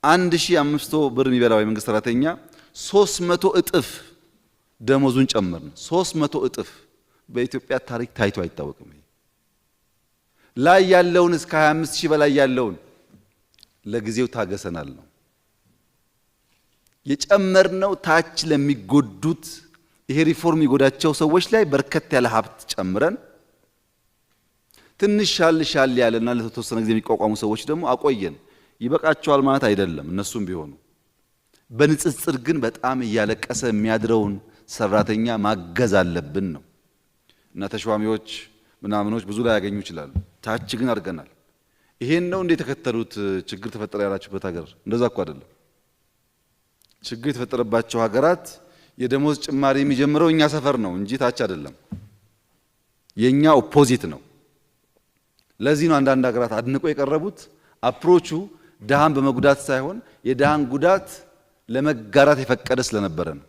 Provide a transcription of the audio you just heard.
1500 ብር የሚበላው የመንግስት ሰራተኛ 300 እጥፍ ደሞዙን ጨመርን። 300 እጥፍ በኢትዮጵያ ታሪክ ታይቶ አይታወቅም። ላይ ያለውን እስከ 25 ሺህ በላይ ያለውን ለጊዜው ታገሰናል ነው የጨመርነው። ታች ለሚጎዱት፣ ይሄ ሪፎርም የሚጎዳቸው ሰዎች ላይ በርከት ያለ ሀብት ጨምረን፣ ትንሽ ሻል ሻል ያለና ለተወሰነ ጊዜ የሚቋቋሙ ሰዎች ደግሞ አቆየን። ይበቃቸዋል ማለት አይደለም፣ እነሱም ቢሆኑ በንጽጽር ግን በጣም እያለቀሰ የሚያድረውን ሰራተኛ ማገዝ አለብን ነው። እና ተሿሚዎች ምናምኖች ብዙ ላይ ያገኙ ይችላሉ። ታች ግን አድርገናል። ይሄን ነው እንደ የተከተሉት ችግር ተፈጠረ ያላችሁበት ሀገር? እንደዛ እኮ አይደለም። ችግር የተፈጠረባቸው ሀገራት የደሞዝ ጭማሪ የሚጀምረው እኛ ሰፈር ነው እንጂ ታች አይደለም። የኛ opposite ነው። ለዚህ ነው አንዳንድ ሀገራት አድንቆ የቀረቡት። Approach ኡ ድሃን በመጉዳት ሳይሆን የድሃን ጉዳት ለመጋራት የፈቀደ ስለነበረ ነው።